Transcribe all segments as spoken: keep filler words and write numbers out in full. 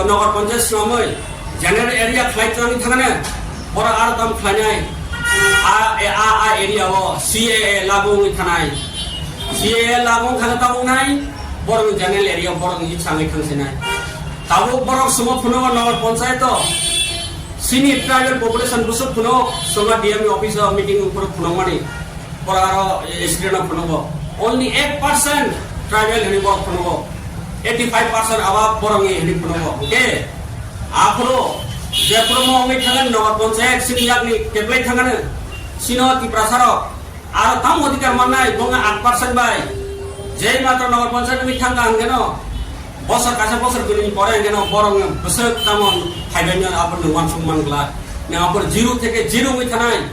Nogar panchayat swnamwi general area khlai twlangwi thangane, borok aro tam khlainai. A, a, a, a area o C A A lagu wngwi thanai. C A A lagu wngkha khe tabuk nai, borok general area borok ni changwi thangsinai. Tabuk borok sumo phunugo nogar panchayat o, sini tribal population bwswk phunugo, suma D M ni office o meeting uphuru phunukmani. Borok aro student no phunugo. Only eight percent tribal hwnwi borok phunugo. Eighty five percent abo borokni hwnwi phunugo. Hwnkhe aphuru jephuru mo wngwi thangani nogar panchayat sini yakni keplai thangani sino Tiprasa rok aro tamo odhikar mannai bongni eight percent bai jei matro nogar panchayat wngwi thangkha hwnkhe no bosor kaisa bosor kwrwini pore hwnkhe no borokno bwswk tamo phaibaimya abo nwng uansuk man glak. Nwng abo zero theke zero wngwi thanai.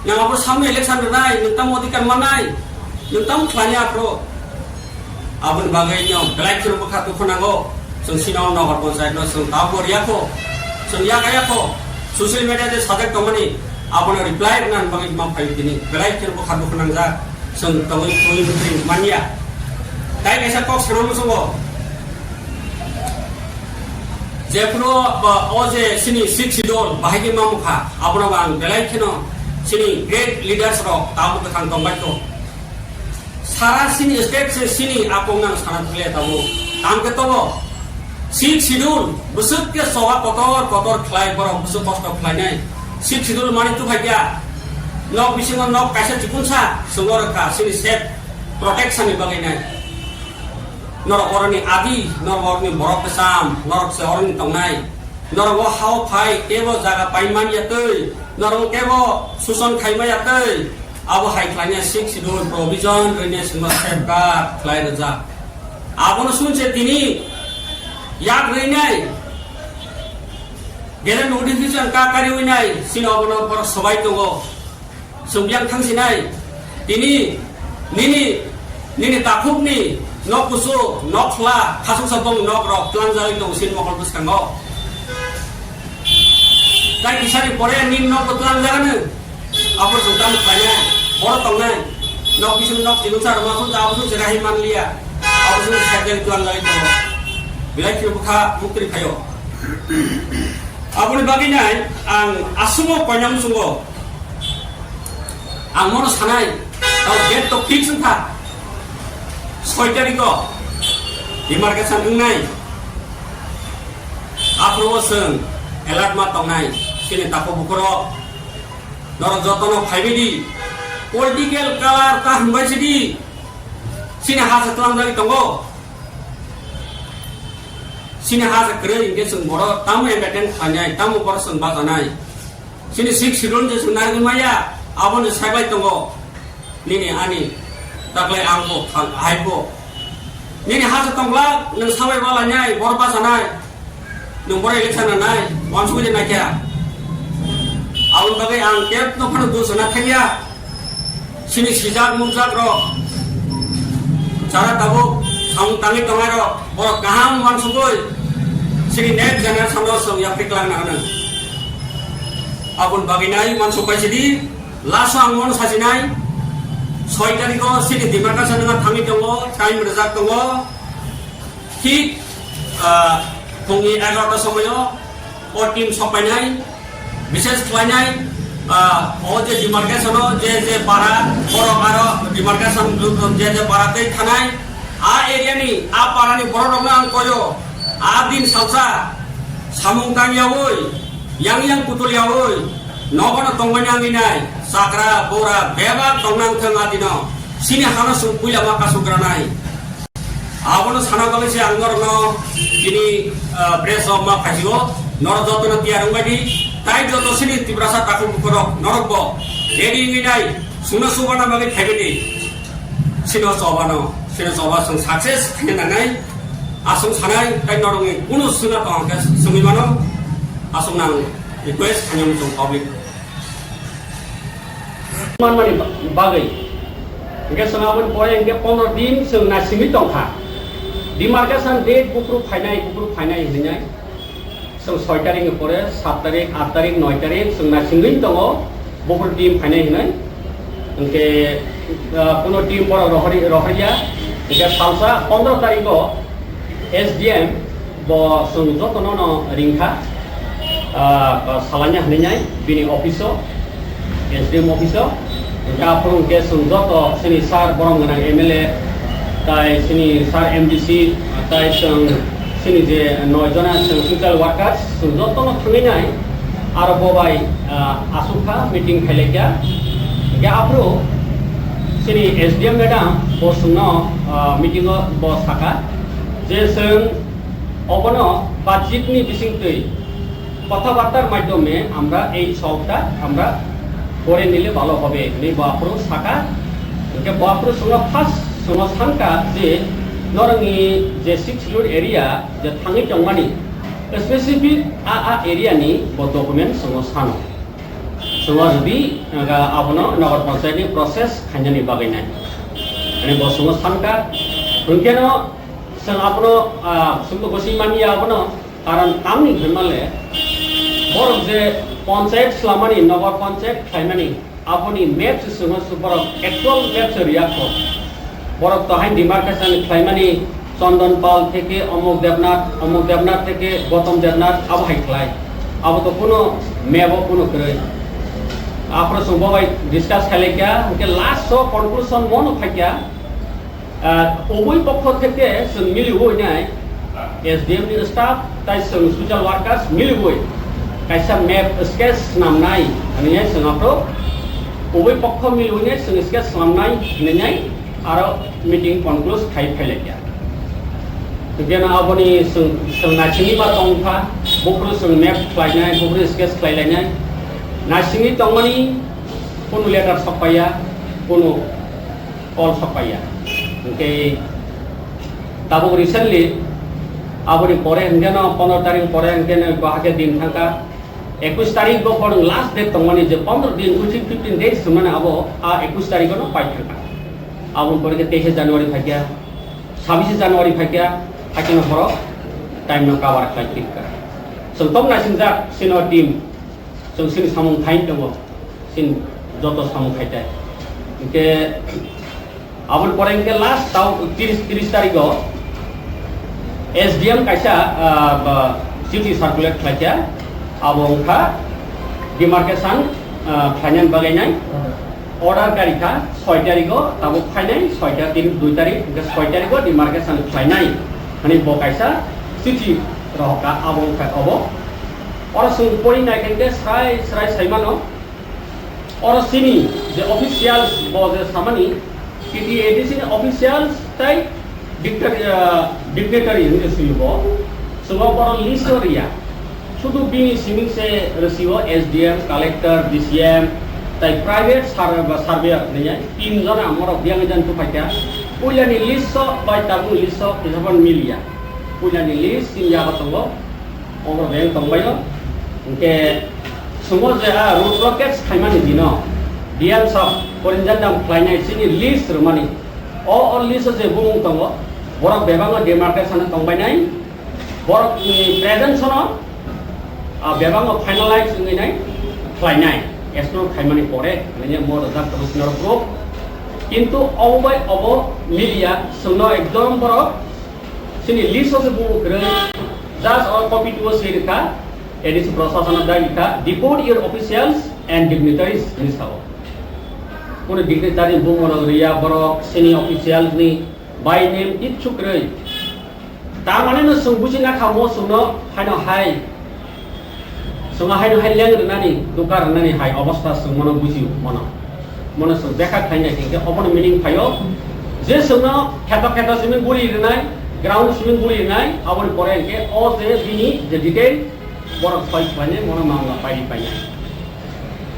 Nwng abo samni election rwnai, nwng tamo odhikar mannai, nwng tamo khlainai aphuru. Aboni bagwi nwng belai kheno bwkha dukhu nango. Chwng sino nogar panchayat no chwng tabuk riyakho, chwng yakha yakho. Social media de sajak tongmani, abono reply rwnani bagwi ma phai tini. Belai kheno bwkha dukhu nangjak. Chwng tongwi tongwi bwtwi manya. Tai kaisa kok sana muchungo. Jephuru, ba, o je sini six schedule bahai khe mamukha, abono ba ang belai kheno sini great leaders rok tabuk kwthang tongbai kho. Sara sini state se sini apong nang sana thanglia tabuk. Tam khe tobo six schedule bwswk khe choba kotor kotor khlai borok bwswk kosto khlainai. Six schedule mani tuphai kya. Nok bisingo nok kaisa chikunsa swngo rwkha sini self protection ni bagwi nai. Norok oroni adi, norok oroni borok kwcham, norok se oroni tongnai. Norok o hao phai kebo jaga pai man ya twi, norok kebo suson khai ma ya twi. Abo hai khlaina six schedule provision rwina singma safeguard khlai rwjak. Abono swnse tini yak rwinai gere notification ka kariwinai sino abono borok sobai tongo. Chwng biyang thangsinai, tini nini, nini takhukni nok kusu, nok khla, khasuksa bong nok rok tlangjagwi tongo sini mokol bwskango. Tai kisani pore nini nok bo tlangjagano. Abo chwng tamo khlainai, boro tongnai, nok bising nok chibuksa rwma song abo song cherahi manliya, abo song sajagwi tlangjagwi tongo. Belai kheno bwkha muktri phaio. Aboni bagwi nai ang aswk koinam chungo. Ang mono sanai, tao date to fix wngkha. Soi tarikh o demarcation wngnai. Aphuru o chwng alert ma tongnai. Chini takhuk bukhuk rok, norok jotono phaibai di. Political color ta hwnbai sidi. Chini ha se tlangjagwi tongo. Chini ha se kwrwi hinkhe chwng borok tamo entertain khlainai, tamo borok chwng bajanai. Chini sixth schedule je chwng narwgwi maya, abono sai bai tongo. Nini ani taklai ang bo, hai bo. Nini ha se tongla, nwng sabai balainai, borok bajanai. Nwng borok election nanai, wansugwi naikha. Aboni bagwi ang kebno phano dusana thangya. Chini sijak nukjak rok, jara tabuk samung tangwi tongnai rok, borok kaham wansugwi chini next generation no chwng yapri kwlangna hwnwi. Aboni bagwi nai wansuk pai sidi, last o ang mono sajinai, soi tarikh o chini demarcation wngna thangwi tongo, time rwjak tongo. Thik, ah, phungni egarota somoio o team sokpainai, bises khlainai, ah, o je demarcation o je je para, borok aro demarcation je je para tei thanai, a area ni, a para ni borok rokno ang koyo, a din salsa samung tang yaui, yang yang kutul yaui, nogono tongmani ang inai, chakra, bora, bebak tongnang thang a dino, sini hano sung puila ma kasuk granai. Abono sana bagwi se ang norokno tini, ah, press o ma phaisio, norok jotono tiyar wngbai di, tai joto sini Tiprasa takhuk bukhuk rok norok bo ready wngwi nai, sungno subana bagwi phaibai di. Sino chobano, sino choba sung success khaina nangnai, asung sanai, tai norokni kunu suna tong hwnkhe sungwi mano, asung nang request khainai sung public. Manmani ba-, bagwi. Hingke chwng aboni pore hingke pondro din chwng naisingwi tongkha. Demarcation date buphuru phainai, buphuru phainai hinwi nai. Chwng soi tarikni pore, sat tarik, at tarik, noi tarik chwng naisingwi tongo, buphuru team phainai hinwi. Hingke, ah, kuno team borok rohori-, rohorya. Hingke salsa pondro tariko S D M Bo chwng jotono no ringkha, ah, salaina hinwi nai bini office o, S D M office o. Hwnkhe aphuru hwnkhe chwng joto chini sir borom gwnang M L A, tai chini sir M D C, tai chwng chini je noi jona chwng social workers, chwng jotono thangwi nai aro bo bai, ah, aswk kha meeting khailaikha. Hwnkhe aphuru chini S D M madam bo chwngno, ah, meeting o bo sakha je chwng Obono budget ni bisingtwi কথাবার্তার মাধ্যমে আমরা এই সবটা আমরা করে নিলে ভালো হবে, hinwi bo aphuru sakha. Hwnkhe bo aphuru chwngno first chwngno sankha je norokni je Sixth Schedule area je thangwi tongmani specific a, a area ni bo document chwngno sano. Chwngno rwdi, ah, abono Nagar Panchayat ni process khainani bagwi nai. Ani bo chwngno sankha. Hwnkhe no Chwng abono, ah, chwngbo gosing manya abono, karon tamni hwnmale, borok je panchayat swlamani, Nagar Panchayat khlaimani, aboni map se chwngno borok actual map se riya kho. Borok to hain demarcation khlaimani, Chandan Pal theke Omok Debnath, Omok Debnath theke Gautam Debnath, abo hai khlai. Abo to kuno map o kuno kwrwi. Aphuru chwng bo bai discuss khailai kha, hwnkhe last o conclusion mono phai kha. Ah, ubui pokho theke chwng miliwi nai, S D M ni staff tai chwng social workers miliwi kaisa map sketch swnamnai hinwi chwng aphuru ubui pokho miliwi nai chwng sketch swnamnai hinwi aro meeting conclude khai phailaikha. Hwnkhe no aboni chwng, chwng naisingwi ma tongkha, buphuru chwng map khlainai, buphuru sketch khlailainai, naisingwi tongmani kunu letter sokpaiya, kunu call sokpaiya. Hwnkhe tabuk recently aboni pore hwnkhe no pondro tarik pore hwnkhe no bahai khe din thangkha. Ekush tarik bo bono last date tongmani je pondro din, within fifteen days hwnmani abo a ekush tarik no pai thangkha. Aboni pore khe teishe January phaikha, sabishe January phaikha, hakhe no borok time no cover khlai phirkha. Chwng tok naisingjak senior team, chwng chini samung khai tongo, chini joto samung khai tai. Hwnkhe aboni pore hwnkhe last tao tris, tris tarikh o S D M kaisa, ah, ba, chiti circulate khlaikha, abo wngkha demarcation, ah, khlainani bagwi nai order karikha soi tarikh o, tabuk phainai soi tarikh, tini dui tarikh, hwnkhe soi tarikh o demarcation khlainai hwnwi bo kaisa chiti rohorkha, abo wngkha obo. Oro chwng pori nai khe srai srai sai mano, oro chini je officials bo je samani, T T A D C ni officials tai dicta-, ah, dignitary hinwi swi bo. Chwng o borok list o riya. Sudu bini siming se rwsio S D M, collector, D C M, tai private survey ba surveyor hinwi tin jona morok biyang jan tu phaikha. Puilani list o bai tabuk list o kisa phano miliya. Puilani list tin yago tongo. Obo beng tongbaio. Hwnkhe chwngno je a road blockage khaimani dino, D M sir, Korinjandam khlainai chini list rwmani. O, o list o je bumung tongo, borok bebakno demarcation tongbainai, borokni presence no, ah, bebakno finalize wngwi nai khlainai. Explore khaimani pore, nini mo rwjak rwsnaro proof. Kintu obo bai obo media chwngno ekdom borok chini list o se bumung kwrwi, just o copy two o se rwkha, A D C Prasasana dai rwkha, "Deport your officials and dignitaries," hinwi sao. Kunu dignitary bumung rok riya, borok chini officials ni by name kichu kwrwi. Tar mane no chwng buji na kha mo chwngno haino hai. Chwngno haino hai leng rwnani, duka rwnani hai obostha chwng mono bujio mono. Mono chwng bekha khaina hinkhe obono meaning phaio je chwngno kheto kheto simi buli rwnai, ground simi buli rwnai, aboni pore hinkhe o je bini je detail borok soi khlainai mono mamla paidi painai.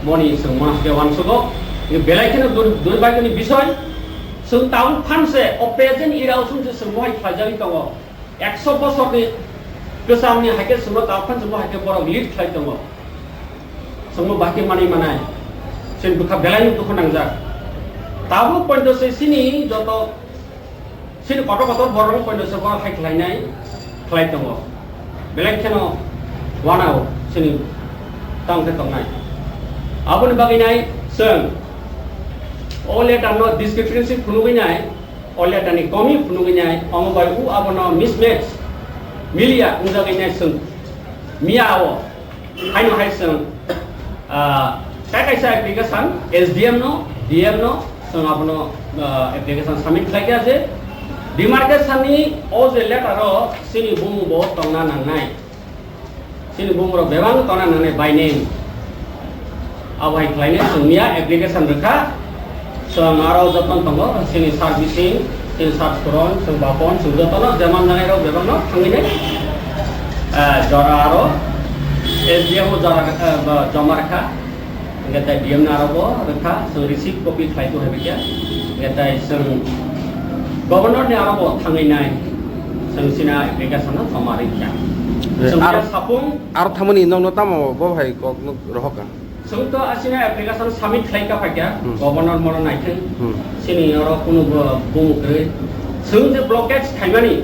Moni chwng mono hwnkhe uansugo. Belai kheno dur-, durbagyoni bisoi, chwng tabuk phanse o present era o chwngse chwng mohai khlaijagwi tongo. Ekso bosorni kwchamni haikhe chwngno tabuk phan chwngno haikhe borok lead khlai tongo. Chwngno bahai khe manwi manai. Chwng bwkha belai no dukhu nangjak. Tabuk poito se chini joto, chini kotor kotor borok poito se borok hai khlainai, khlai tongo. Belai kheno wanao chini tang khe tongnai. Aboni bagwi nai chwng o letter no discrepancy phunugwi nai, o letter ni komi phunugwi nai, omo bai u abono mismatch. Miliya, wngjakgwi nai chwng miya o, haino hai chwng, ah, tei kaisa application S D M no, D M no, chwng abono, ah, application submit khlai kha je demarcation ni o je letter o chini bumu bo tongna nangnai. Chini bumu rok bebak tongna nangnai by name. Abo hai khlainai chwng miya application rwkha. Chwng aro jotono tongo, chini servicing, chini sir Suron, chwng Bapon, chwng jotono demand nanai rok bebakno thangwi nai, eh, jora aro S D M o jora, eh, ba, joma rwkha. Hwnkhe tai D M no aro bo rwkha, chwng receipt copy khlai tu hai bikya. Hwnkhe tai chwng governor ni aro bo thangwi nai, chwng chini application no joma rwkha. Eh, chwng ar-, khe sapung aro thamani nokno tamo bo hai kok nuk rohok kha? Chwng to asina application submit khlai ka phaikya, hmm, governor mono naithwng, hmm, chini oro kunu bo bumung kwrwi. Chwng je blockage khaimani,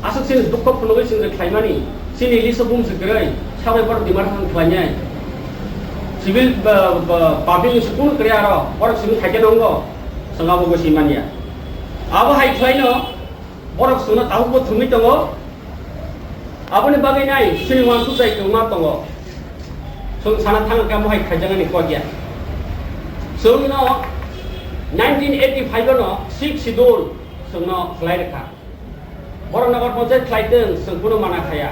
aswk chini dukho phunugwi chwng je khlaimani, chini list o bumung se kwrwi, sabai borok demarcation khlainai. Civil, ba, ba, public ni se kunu kwrwi aro, borok simi khaikhe nongo, chwng abo gwi si manya. Abo hai khlaino, borok chwngno tabukbo thumwi tongo. Aboni bagwi nai chini uansukjai kwbangma tongo. Chwng sana thang khe mohai khaijaknani kok ya. Chwngno nineteen eighty-five no sixth schedule chwngno khlai rwkha. Borok Nagar Panchayat khlai twng, chwng kunu mana khaya.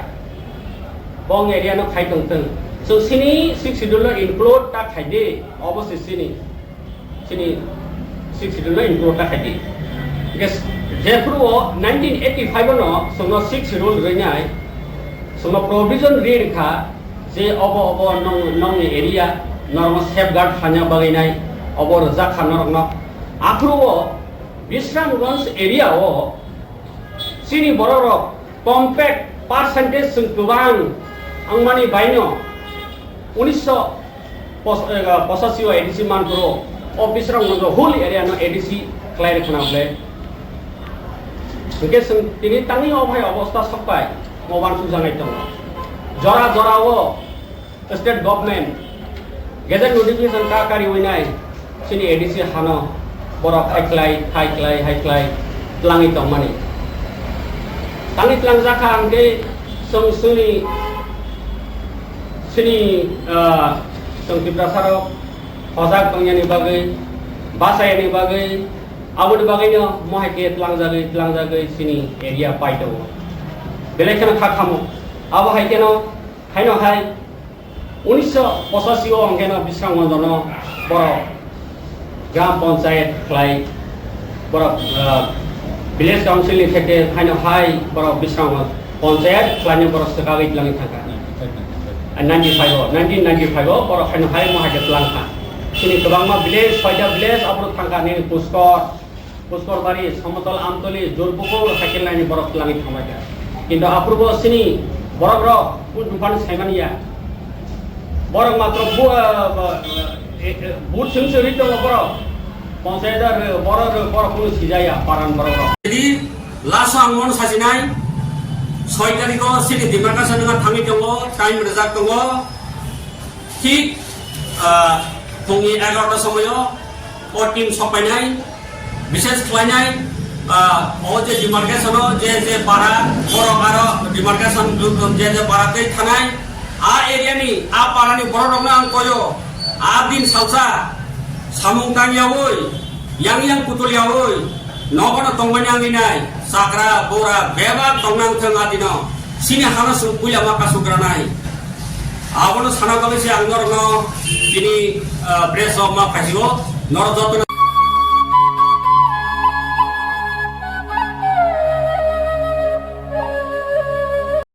Bong area no khai tong twng. Chwng sini sixth schedule no include ta khai di, obo se sini. Chini sixth schedule no include ta khai di. Hwnkhe jephuru o nineteen eighty-five no chwngno sixth schedule rwnai, chwngno provision ri rwkha je obo obo nong, nongni area norokno safeguard khlaina bagwi nai obo rwjak kha norokno. Aphuru o Bisramganj area o chini borok rok compact percentage chwng kwbang wngmani baino unisho pos-, eh, pochashi o A D C Manpur o office rok no whole area no A D C khlai rwkha na ble. Hwnkhe chwng tini tangwi o hai obostha sokpai mo uansukjaknai tongo. Jora jora o state government gazette notification ka kariwi nai chini A D C hano borok hai khlai, hai khlai, hai khlai tlangwi tongmani. Tangwi tlangjak kha hwnkhe chwng chwngni, chini, ah, chwng Tiprasa rok hojak tongyani bagwi, bachayani bagwi, aboni bagwino mohai khe tlangjagwi, tlangjagwi chini area pai tongo. Belai kheno kha khamo. Abo hai kheno, haino hai unisho pochashi o hwnkhe no Bisramganj no borok gram panchayat khlai, borok, ah, village council ni theke haino hai borok Bisramganj panchayat khlaina borok swkagwi tlangwi thangkha. Ah, ninety-five o, nineteen ninety-five o borok haino hai mohai khe tlang kha. Chini kwbangma village, soita village aborok thangkha nini Puskor, Puskorbari, Samotol, Amtoli, Jorpukur, Haikilnaini borok twlangwi thangbaikha. Kintu aphuru bo chini borok rok kun tungphani saimani ya. Borok matro bu-, ah, ba-, eh, eh, but sung suri tongo borok. Panchayat rw, borok rw, borok kunu sijaya, paran borok rok. Jadi, last o ang mono sajinai, soi tarikh o chini demarcation wngkha thangwi tongo, time rwjak tongo. Thik, ah, phungni egarota somoio o team sokpainai, bises khlainai, ah, o je demarcation o je je para, borok aro demarcation je je para tei thanai, a area ni, a para ni borok rokno ang koyo, a din salsa, samung tang yaui, yang yang kutul yaui, nogo no tongmani ang inai, sakra, bora, bebak tongna wngthang a dino, sini hano sung puila ma kasuk ranai. Abono sana bagwi se ang norokno tini, ah, press o ma phaisio, norok jotono